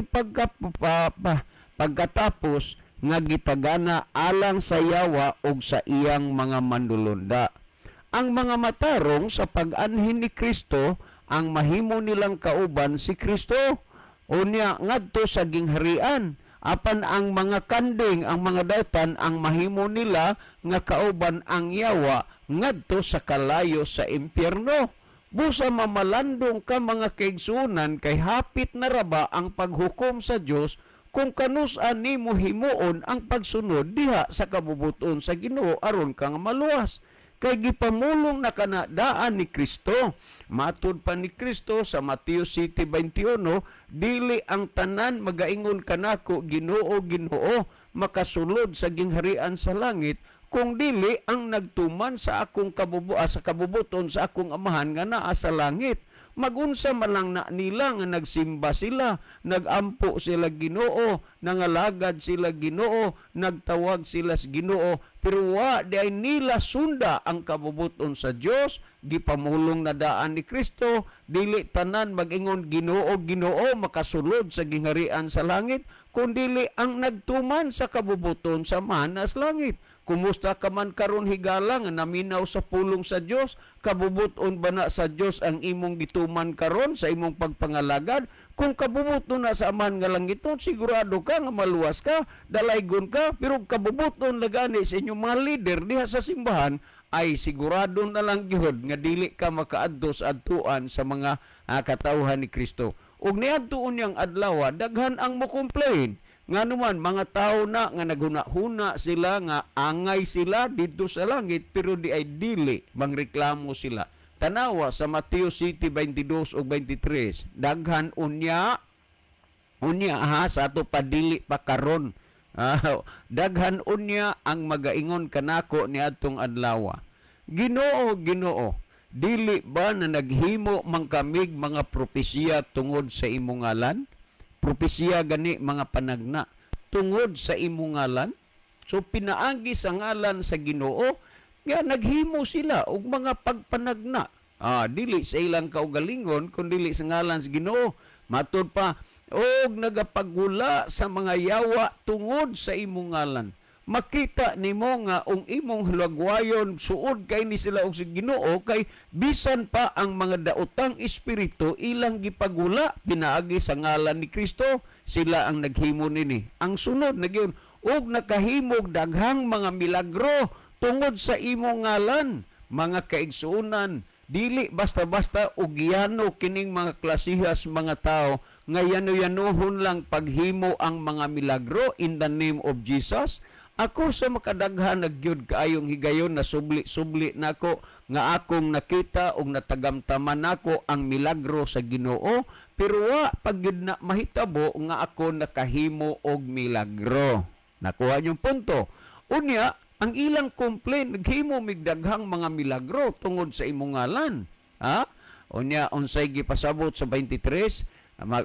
pagkatapos nga gitagana alang sa yawa ug sa iyang mga manlulunda." Ang mga matarong sa pag-anhin ni Kristo, ang mahimo nilang kauban si Kristo. Unya ngadto sa gingharian. Apan ang mga kanding, ang mga dautan, ang mahimo nila nga kauban ang yawa ngadto sa kalayo sa impyerno. Busa mamalandong ka, mga kaigsunan, kay hapit na raba ang paghukom sa Dios kung kanusan nimo himuon ang pagsunod diha sa kabubuton sa Ginoo aron ka nga maluwas. Kay gipamulong na kana daan ni Kristo. Matud pa ni Kristo sa Mateo 7:21, "Dili ang tanan magaingon kanako, 'Ginoo, Ginoo,' makasulod sa gingharian sa langit, kung dili ang nagtuman sa akong sa kabubuton sa akong amahan nga naa sa langit." Magunsa man lang na nila nga nagsimba sila, nagampo sila Ginoo, nangalagad sila Ginoo, nagtawag sila sa Ginoo, pero wa di ay nila sunda ang kabubuton sa Dios. Gipamulong na daan ni Kristo, dili tanan magingon, 'Ginoo, Ginoo,' makasulod sa gingharian sa langit, kun dili ang nagtuman sa kabubuton sa Amahan sa langit. Kumusta ka man karon, higala, nga naminaw sa pulong sa Dios? Kabubuton ba na sa Dios ang imong gituman karon sa imong pagpangalagad? Kung kabubuton na sa Amahan nga langiton, sigurado ka nga maluwas ka, dalaygon ka. Pero kabubuton na gani sa inyong mga leader diha sa simbahan, ay sigurado na lang gyud nga dili ka makaadto sa adtuan sa mga katawhan ni Kristo. Ug niadto unyang adlaw, daghan ang mo-complain. Nganuman mga tao na nga naghuna-huna sila nga angay sila didto sa langit, pero di ay dili, mangreklamo sila. Tanawa sa Mateo 7:22 ug 23. Daghan unya, unya ha, sa ato padili pa karon. Daghan unya ang magaingon kanako niadtong adlaw, 'Ginoo, Ginoo, dili ba na naghimo man kamig mga propesiya tungod sa imong ngalan?" Propesiya gani, mga panagna tungod sa imong ngalan. So pinaagi sa ngalan sa Ginoo nga naghimo sila og mga pagpanagna. Dili sa ilang kaugalingon kun dili sa ngalan sa Ginoo. Matud pa, "Og nagapagula sa mga yawa tungod sa imong ngalan." Makita nimo nga ang imong hulagwayon suod kay ni sila og sa Ginoo, kay bisan pa ang mga daotang espiritu ilang gipagula pinaagi sa ngalan ni Kristo. Sila ang naghimo nini. Ang sunod na gyud, "Og nakahimog daghang mga milagro tungod sa imong ngalan." Mga kaigsuonan, dili basta-basta og yano kining mga klasihas mga tao nga yano-yanohon lang paghimo ang mga milagro in the name of Jesus. Ako sa makadaghan nagyud kaayong higayon na subli-subli nako nga akong nakita og natagamtaman nako ang milagro sa Ginoo, pero wa pagyud na mahitabo nga ako nakahimo og milagro. Nakuha niyong punto. Unya, Ang ilang complaint, "Naghimo mig daghang mga milagro tungod sa imong ngalan." Ha? Unya, unsay gipasabot sa 23?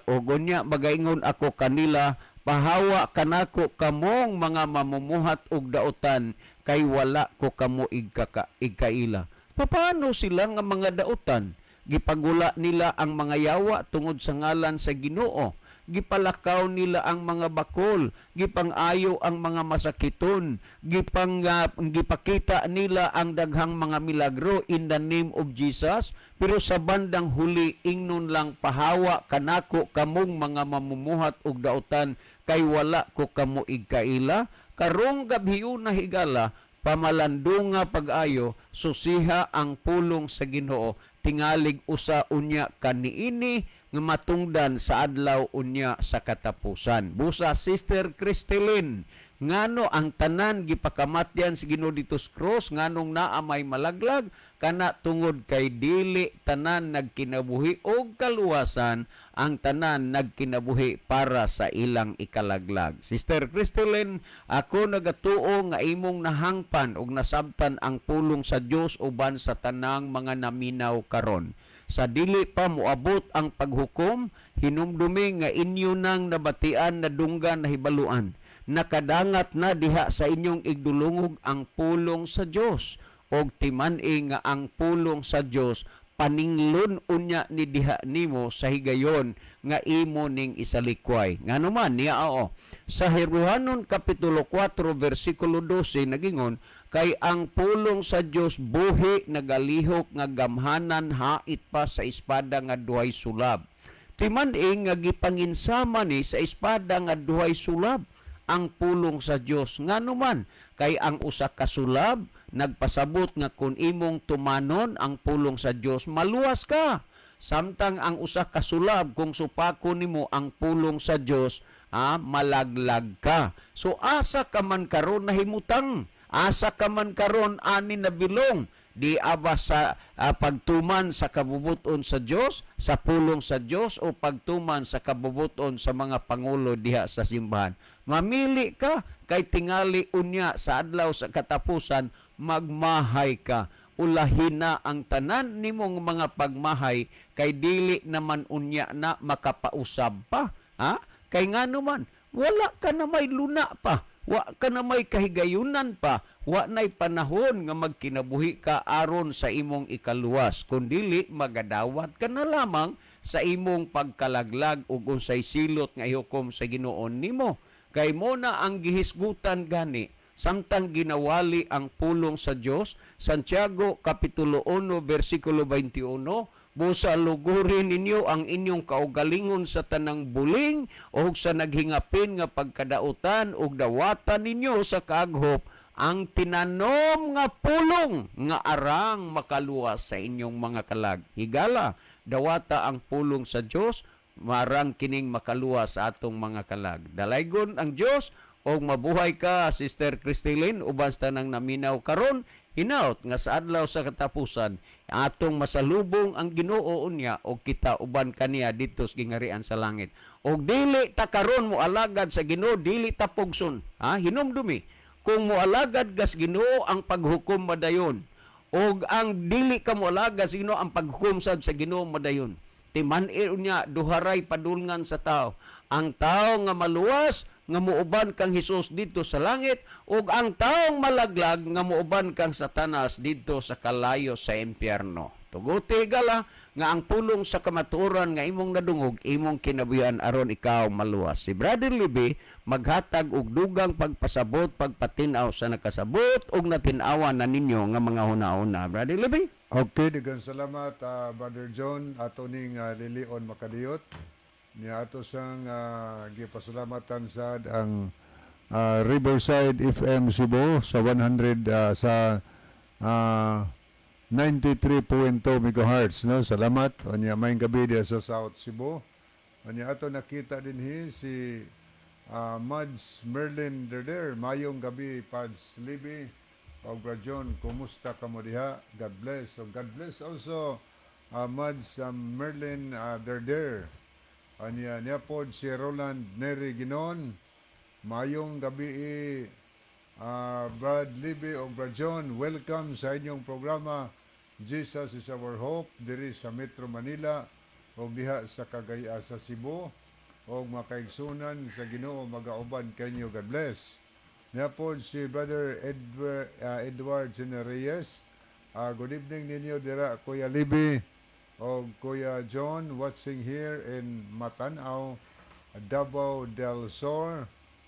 "Ug unya magaingon ako kanila, 'Pahawa kanako kamong mga mamumuhat og dautan, kay wala ko kamo igkaila.'" Paano sila nga mga dautan? Gipagula nila ang mga yawa tungod sa ngalan sa Ginoo. Gipalakaw nila ang mga bakol, gipang-ayo ang mga masakiton, gipakita nila ang daghang mga milagro in the name of Jesus, pero sa bandang huli ingnon lang, "Pahawa kanako kamong mga mamumuhat og dautan, kay wala ko kamo igkaila." Karong gabhiuna, higala, pamalandunga pag-ayo, susiha ang pulong sa Ginoo. Tingalig usa unya kaniini nga matungdan sa adlaw unya sa katapusan. Busa, Sister Cristelin, ngano ang tanan gipakamatyan sa Ginoo dito sa cross, nganong naa may malaglag? Kana tungod kay dili tanan nagkinabuhi og kaluwasan, ang tanan nagkinabuhi para sa ilang ikalaglag. Sister Cristelin, ako nagatuo nga imong nahangpan og nasabtan ang pulong sa Dios uban sa tanang mga naminaw karon. Sa dili pa moabot ang paghukom, hinumdumi nga inyo nang nabatian, nadunggan, nahibaluan. Nakadangat na diha sa inyong igdulungog ang pulong sa Dios, og timan-i nga ang pulong sa Dios paninglon unya ni diha nimo sa higayon nga imo ning isalikway. Ngano man niya, oo. Sa Hebreohanon kapitulo 4 versikulo 12 nagingon, "Kay ang pulong sa Dios buhi, nagalihok nga gamhanan, hait pa sa espada nga duhay sulab." Timan-i nga gipanginsama ni sa espada nga duhay sulab ang pulong sa Dios. Ngano man, kay ang usa ka sulab nagpasabot nga kung imong tumanon ang pulong sa Dios, maluwas ka. Samtang ang usa ka sulab, kung supako nimo ang pulong sa Dios, malaglag ka. So asa ka man karon nahimutang? Asa ka man karon ani nabilong? Di aba sa pagtuman sa kabubuton sa Dios, sa pulong sa Dios, o pagtuman sa kabubuton sa mga pangulo diha sa simbahan? Mamili ka, kay tingali unya sa adlaw sa katapusan magmahay ka. Ulahin na ang tanan nimong mga pagmahay, kay dili naman unya na makapausab pa. Ha? Kay ngano man, wala ka na may luna pa, wa ka na may kahigayunan pa, wa na'y panahon nga magkinabuhi ka aron sa imong ikaluwas, kundili magadawat ka na lamang sa imong pagkalaglag ug unsay silot nga ihukom sa Ginoo nimo. Kay mo na ang gihisgutan gani samtang ginawali ang pulong sa Dios. Santiago kapitulo 1 versikulo 21, "Busa lugurin ninyo ang inyong kaugalingon sa tanang buling o sa naghingapin nga pagkadautan, ug dawatan ninyo sa kaaghop ang tinanom nga pulong nga arang makaluwas sa inyong mga kalag." Higala, dawata ang pulong sa Dios, marang kining makaluwas sa atong mga kalag. Dalaygon ang Dios og mabuhay ka, Sister Cristilin, uban sa tanang naminaw karon. Hinaut nga sa adlaw sa katapusan atong masalubong ang Ginoo unya og kita uban kaniya didto sa gingarian sa langit. Og dili ta karon mo alagad sa Ginoo, dili ta pugson. Ha, hinumdumi, kung moalagad kas Ginoo, ang paghukom madayon, og ang dili ka moalagad sa Ginoo, ang paghukom sad sa Ginoo madayon. Timan-i unya duharay padulngan sa tao: ang tao nga maluwas nga muuban kang Hesus didto sa langit, ug ang taong malaglag nga muuban kang Satanas didto sa kalayo sa impyerno. Tuguti, gala, nga ang pulong sa kamatuoran nga imong nadungog, imong kinabuhian aron ikaw maluwas. Si Brother Libby maghatag og dugang pagpasabot, pagpatin-aw sa nakasabot ug natin-awan na ninyo nga mga huna-huna. Brother Libby. Okay, daghang salamat, Brother John, ato ning lilion makadiyot. Niya ato sang gipasalamatan sad ang Riverside FM Cebu sa 100 sa 93.2 megahertz, no? Salamat. Unya maayong gabi diha sa South Cebu. Unya ato nakita dinhi si Mads Merlin Derder. Mayong gabi, Pads Libby og Brad John, kumusta kamo diha? God bless. So God bless also Mads Merlin Derder. Anya niya pod si Roland Neri Ginon. Mayong gabi. Brad Libby o Brad John, welcome sa inyong programa Jesus is Our Hope diri sa Metro Manila o diha sa Cagaya, sa Cebu, o mga kaigsunan sa Ginoo magauban kanyo. God bless. Niya po si Brother Edward Jr. Reyes. Good evening ninyo dira, Kuya Libby o Kuya John, watching here in Matanaw, Davao del Sur.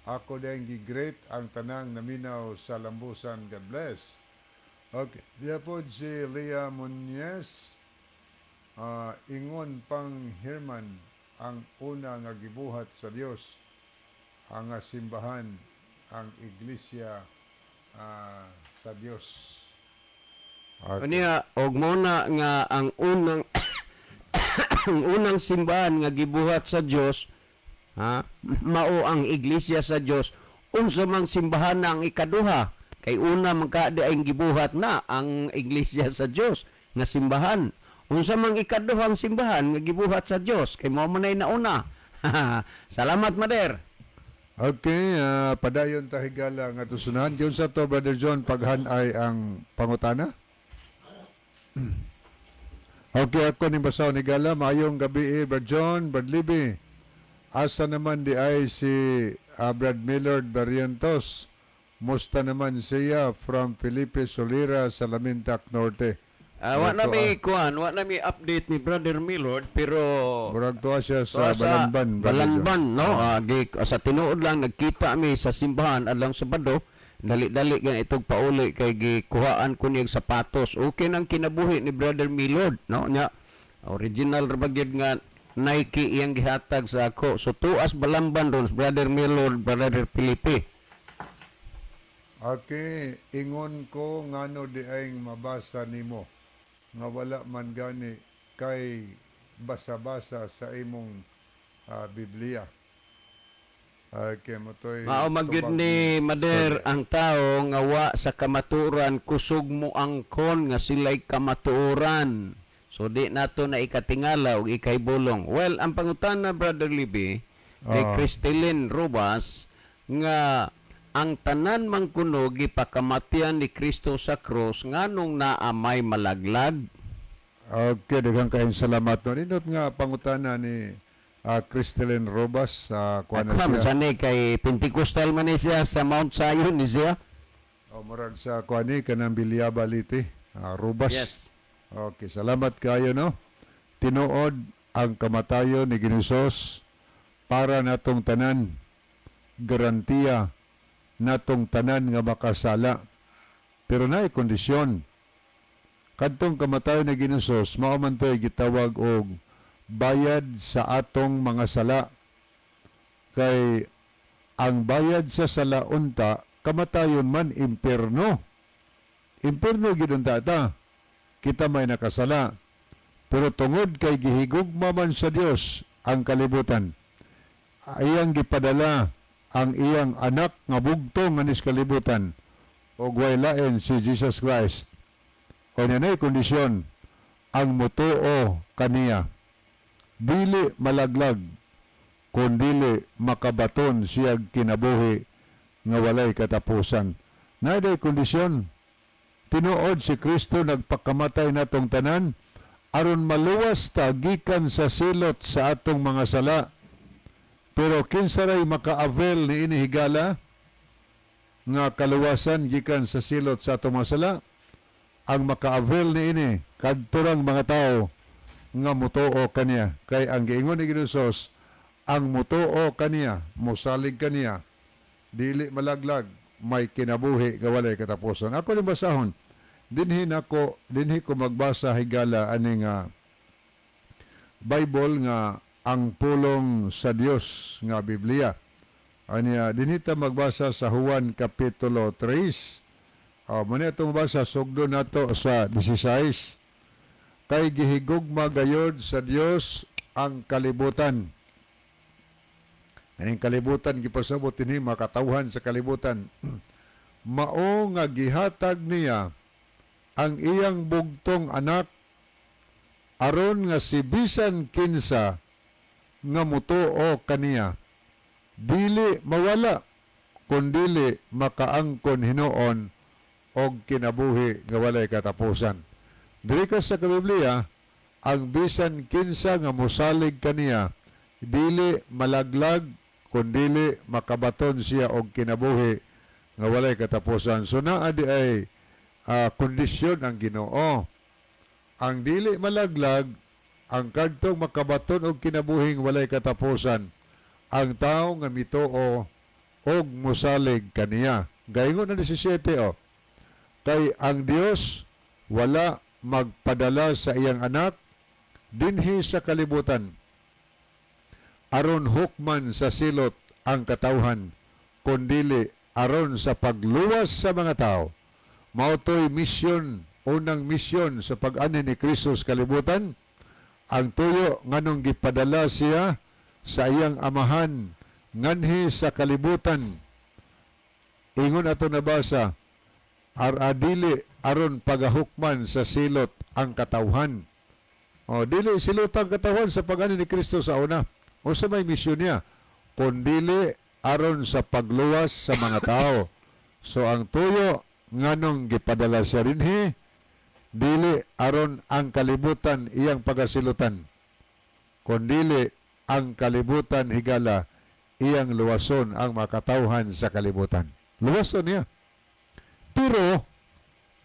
Ako din gi-greet ang tanang naminaw sa Lambusan. God bless. Okay. Diya po si Leah Muñez. Ingon pang Herman, ang una nga gibuhat sa Dios ang nga simbahan, ang iglesia sa Dios. Okay. Unya og mo na nga ang unang simbahan nga gibuhat sa Dios, ha, mao ang iglesia sa Dios. Unsa mang simbahan na ang ikaduha, kay una man ka di ang gibuhat na ang iglesia sa Dios nga simbahan? Unsa mang ikaduhang simbahan nga gibuhat sa Dios, kay mao man ay nauna? Salamat, Mader. Okay, padayon ta, higala, nga tusunan. Diyon sa to, Brother John, paghanay ang pangutana. Okay, ako ni basaw ni Gala. Maayong gabi, Brad John, Brad Libby. Asa naman di ay si Brad Millard Barrientos? Musta naman siya, from Felipe Solira sa Lamintak Norte. Wa na Ito, mi kuan, wa na mi update ni Brother Millard, pero Murag tuwa siya sa tuwa Balanban, Brother John. Balanban, no? Sa tinuod lang, nagkita mi sa simbahan adlang Sabado. Dali-dali gan itog pauli kay gikuhaan ko niyang sapatos. Okay nang kinabuhi ni Brother Millard, no? Nya original ra ba gyud nga Nike iyang gihatag sa ako. So tuas Balamban ron, Brother Millard, Brother Felipe. Okay, ingon ko ngano di ay mabasa nimo nga wala man gani kay basa-basa sa imong Biblia. Okay, motoy Mao man gyud tubag ni Mader, story. Ang tao nga wa sa kamatuoran, kusog mo angkon nga sila'y kamatuoran. So di nato na ikatingala og ikaybulong. Well, ang pangutana, Brother Libby, kay Cristelin Rubas, nga ang tanan man kuno gipakamatian ni Kristo sa krus, nganong naa may malaglag? Okay, daghang kayong salamat. No, nindot nga pangutana ni Cristelin Robas sa kuan na Ako siya. sa ni kay Pentecostal man ni siya, sa Mount Zion ni siya. O murag sa kuan ni kanang Bilyaba Liti, Robas. Yes. Okay, salamat kayo, no. Tinuod ang kamatayon ni Ginoong para natong tanan, garantiya natong tanan nga makasala. Pero naay kondisyon. Kadtong kamatayon ni Ginoong mao man to'y gitawag og bayad sa atong mga sala. Kay ang bayad sa sala unta kamatayon man, impierno. Impierno gid unta ta. Kita may nakasala. Pero tungod kay gihigugma man sa Dios ang kalibutan, iyang gipadala ang iyang anak nga bugtong nga kalibutan og way lain si Jesus Christ. O niya kondisyon, ang mutuo kaniya dili malaglag kun dili makabaton siyag kinabuhi nga walay katapusan. Naay kondisyon. Tinuod si Kristo nagpakamatay natong tanan aron maluwas ta gikan sa silot sa atong mga sala. Pero kinsaray maka-avail ni ini, higala, nga kaluwasan gikan sa silot sa atong mga sala? Ang maka-avail ni ini kadturang mga tao nga mutuo kaniya. Kay ang giingon ni Ginoong, ang mutuo kaniya, mosalig kaniya, dili malaglag, may kinabuhi nga walay katapusan. Ako ni basahon. Dinhi ko magbasa, higala, ani nga Bible nga ang pulong sa Dios nga Biblia. Aniya dinhi ta magbasa sa Juan kapitulo 3. Oh, muna itong mabasa, sugdo nato sa 16. Kay gihigugma gayod sa Dios ang kalibutan. Aning kalibutan gipasabot dinhi makatawhan sa kalibutan. Mao nga gihatag niya ang iyang bugtong anak aron nga si bisan kinsa nga mutuo kaniya dili mawala. kundili makaangkon hinuon og kinabuhi nga walay katapusan. Diri ka sa Biblia, ang bisan kinsa nga mosalig kaniya dili malaglag kundili makabaton siya og kinabuhi nga walay katapusan. So naa di ay kondisyon ang Ginoo. Ang dili malaglag, ang kadtong makabaton og kinabuhing walay katapusan, ang tao nga mituo og mosalig kaniya. Gaingon na 17 oh. Kay ang Dios wala magpadala sa iyang anak dinhi sa kalibutan aron hukman sa silot ang katawhan, kundili aron sa pagluwas sa mga tao. Mao to'y misyon, unang misyon sa pag-ani ni Kristo sa kalibutan, ang tuyo nganong gipadala siya sa iyang Amahan nganhi sa kalibutan. Ingon ato nabasa, ar dili aron pagahukman sa silot ang katawhan. O, dili silot ang katawhan sa pag-ani ni Kristo sa una. O sa may misyon niya, kundili aron sa pagluwas sa mga tao. So ang tuyo nganong gipadala siya dinhi, dili aron ang kalibutan iyang pagasilutan, kundili ang kalibutan, higala, iyang luwason ang makatawhan sa kalibutan. Luwason niya. Pero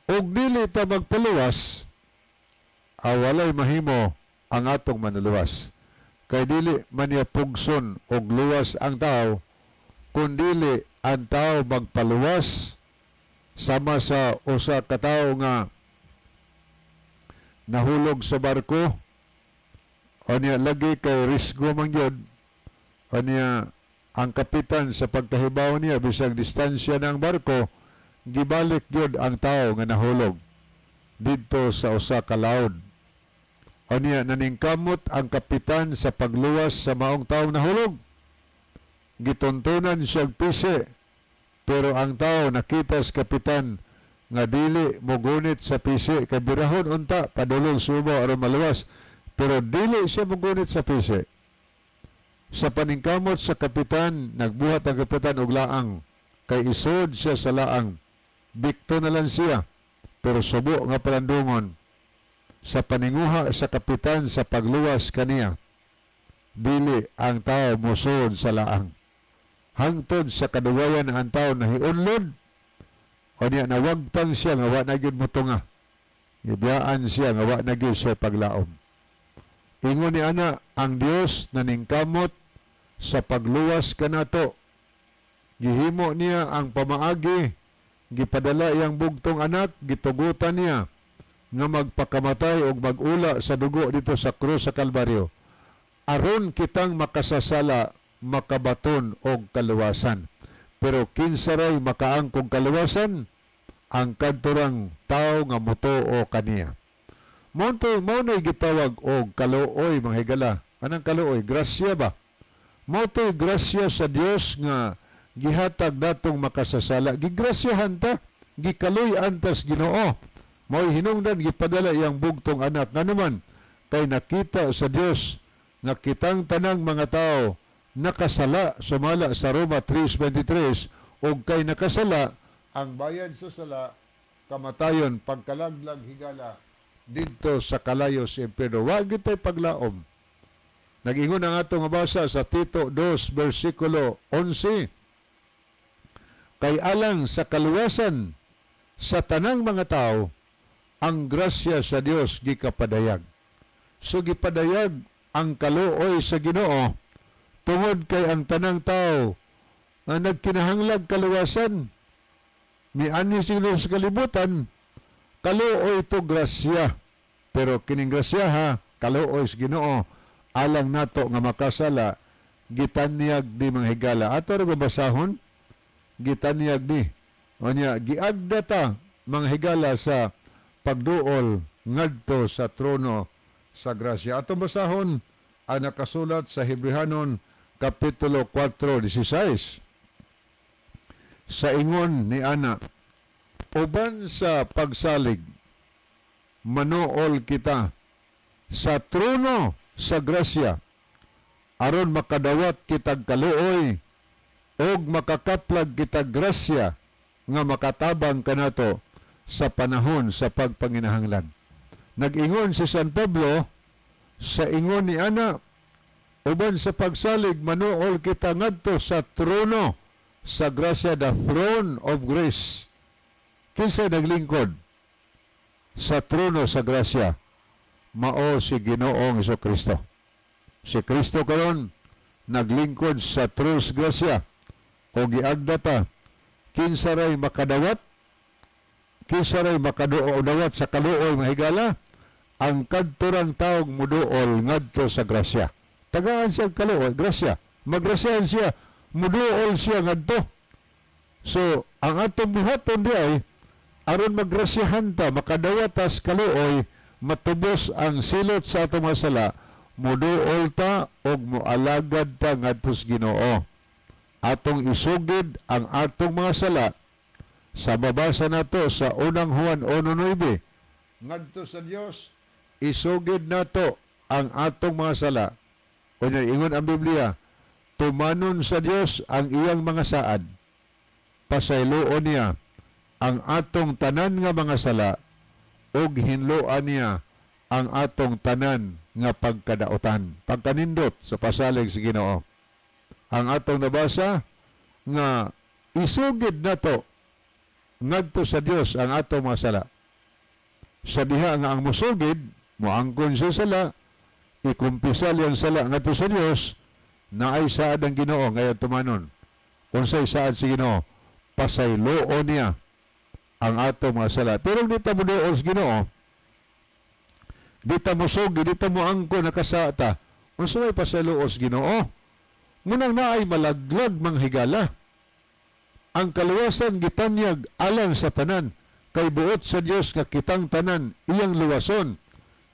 og dili ta magpaluwas, walay mahimo ang atong manuluwas. Kay dili man niya pugson og luwas ang tao kung dili ang tao magpaluwas, sama sa usa ka tawo nga nahulog sa barko. Unya lagi kay risgo man gyud. Unya ang kapitan, sa pagkahibaw niya bisag distansya ng barko, gibalik gyud ang tao nga nahulog didto sa usa ka laod. Unya naningkamot ang kapitan sa pagluwas sa maong taong nahulog. Gituntunan siya pisi, pero ang tao nakita sa kapitan nga dili mogunit sa pisi, kay birahon unta padulong subo aron maluwas, pero dili siya mogunit sa pisi. Sa paningkamot sa kapitan, nagbuhat ang kapitan og laang, kay isod siya sa laang, bikto na lang siya, pero subo nga palandungon. Sa paninguha sa kapitan sa pagluwas kaniya, dili ang tao mosuod sa laang, hangtod sa kaduwayan ang tao nahiunlod. Unya nawagtang siya nga wa na gyud motunga. Gibiyaan siya nga wa na gyud siya paglaom. Ingon ni ana, ang Dios naningkamot sa pagluwas kanato. Gihimo niya ang pamaagi, gipadala iyang bugtong anak, gitugutan niya nga magpakamatay og mag-ula sa dugo dito sa krus sa Kalbaryo aron kitang makasasala makabaton og kaluwasan. Pero kinsaray makaangkong kaluwasan? Ang kadturang tao nga motoo kaniya. Mao mao na gitawag og kaluoy, mga higala. Anang kaluoy? Grasya ba? Mao to'y grasya sa Dios nga gihatag natong makasasala. Gigrasyahan ta, gikaluy-an tas Ginoo. Mao'y hinungdan gipadala iyang bugtong anak. Nganuman kay nakita sa Dios nga kitang tanang mga tao nakasala sumala sa Roma 3:23, ug kay nakasala, ang bayad sa sala kamatayon, pagkalaglag, higala, didto sa kalayo sa impyerno. Wa gyud tay paglaom. Nag-ingon ang atong mabasa sa Tito 2 versikulo 11, kay alang sa kaluwasan sa tanang mga tao ang grasya sa Dios gikapadayag. So gipadayag ang kaluoy sa Ginoo tungod kay ang tanang tao nga nagkinahanglag kaluwasan mianhi sila sa kalibutan. Kaluoy to, grasya, pero kining grasya ha, kaluoy sa Ginoo alang nato nga makasala, gitanyag di, mga higala. Ato ra basahon, gitanyag ni. Unya giagda ta, mga higala, sa pagduol ngadto sa trono sa grasya. Atong basahon ang nakasulat sa Hebrehanon Kapitulo 4:16. Sa ingon ni ana, uban sa pagsalig, manuol kita sa trono sa grasya aron makadawat kitag kaluoy. Og makakaplag kita grasya nga makatabang kanato sa panahon sa pagpanginahanglan. Nag-ingon si San Pablo sa ingon ni ana, uban sa pagsalig manuol kita ngadto sa trono sa grasya, the throne of grace. Kinsa naglingkod sa trono sa grasya? Mao si Ginoong Kristo. Si Kristo karon naglingkod sa trono sa grasya o giagda ta kinsa ray makadawat, kinsa ray makadawat sa kaluoy, mga higala? Ang kadturang taong muduol ngadto sa grasya. Tagaan siya kaluoy, grasya. Magrasyahan siya, muduol siya ngadto. So, ang atong buhaton di ay aron magrasyahan ta, makadawat ta sa kaluoy, matubos ang silot sa atong mga sala, muduol ta og mualagad ta ngadto sa Ginoo. Atong isugid ang atong mga sala sa babasa nato sa Unang Juan 1:9. Ngadto sa Dios, isugid nato ang atong mga sala. Unya ingon ang Biblia, tumanon sa Dios ang iyang mga saad. Pasayloon niya ang atong tanan nga mga sala ug hinloan niya ang atong tanan nga pagkadaotan. Pagkanindot sa pasalig sa Ginoo. Ang atong nabasa nga isugid nato ngadto sa Dios ang atong mga sala. Sa diha nga ang musugid, moangkon sa sala, ikumpisal yang sala ngadto sa Dios, naay saad ang Ginoo ngayon tumanon. Unsay saad si Ginoo? Pasayloon niya ang atong mga sala. Pero di ta moduol sa Ginoo, di ta mosugid, di ta moangkon nakasata. Unsa may pasayloon sa Ginoo? Munang naay malaglag, mga higala. Ang kaluwasan gitanyag alang sa tanan, kay buot sa Dios nga kitang tanan iyang luwason.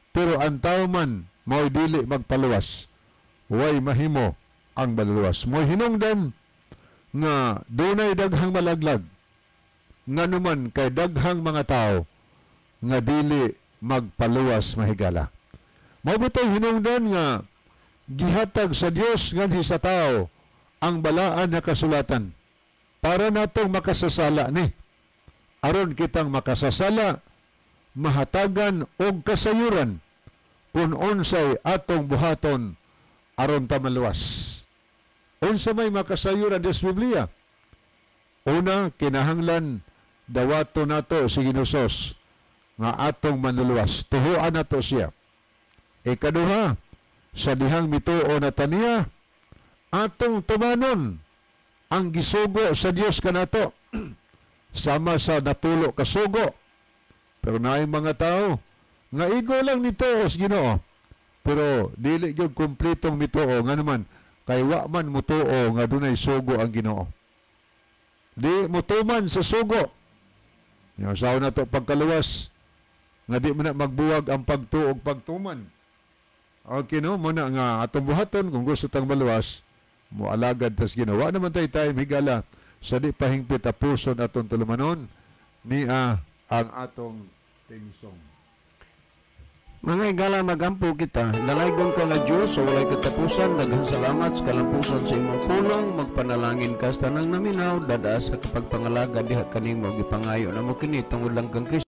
Pero ang tao man mao'y dili magpaluwas, way mahimo ang maluluwas. Mo'y hinungdan nga dunay daghang malaglag, nganuman kay daghang mga tao nga dili magpaluwas, mahigala. Mao bitay hinungdan nga gihatag sa Dios nganhi sa tao ang balaan nga kasulatan para natong makasasala ni. Aron kitang makasasala, mahatagan og kasayuran kung unsay atong buhaton aron ta maluwas. Unsa may makasayuran sa Biblia? Una, kinahanglan dawato nato si Ginoo nga atong manluluwas. Tuhuan nato siya. Ikaduha, sa dihang mituo na taniya, atong tumanon ang gisugo sa Dios kanato. Sama sa 10 ka sugo. Pero naay mga tao nga igo lang nito sa Ginoo, pero dili gyud kumpletong mituo, nganuman kay wa man mutuo nga dunay sugo ang Ginoo. Di mutuman sa sugo. Nya sa na to pagkaluwas nga di man na magbuwag ang pagtuo og pagtuman. Okay, no, muna nga atong buhaton kung gusto tang maluwas, moalagad tas Ginoo. Wa naman tay time, higala, sa di pahingpit tapuson atong tulumanon niya ang atong tingsong. Mga higala, magampo kita. Dalaygon ka nga Diyos sa walay katapusan, daghang salamat sa kalampusan sa imong pulong. Magpanalangin ka sa tanang naminaw, dadaa sa kapagpangalaga diha kanimo, gipangayo namo kini tungod lang kang Kristo.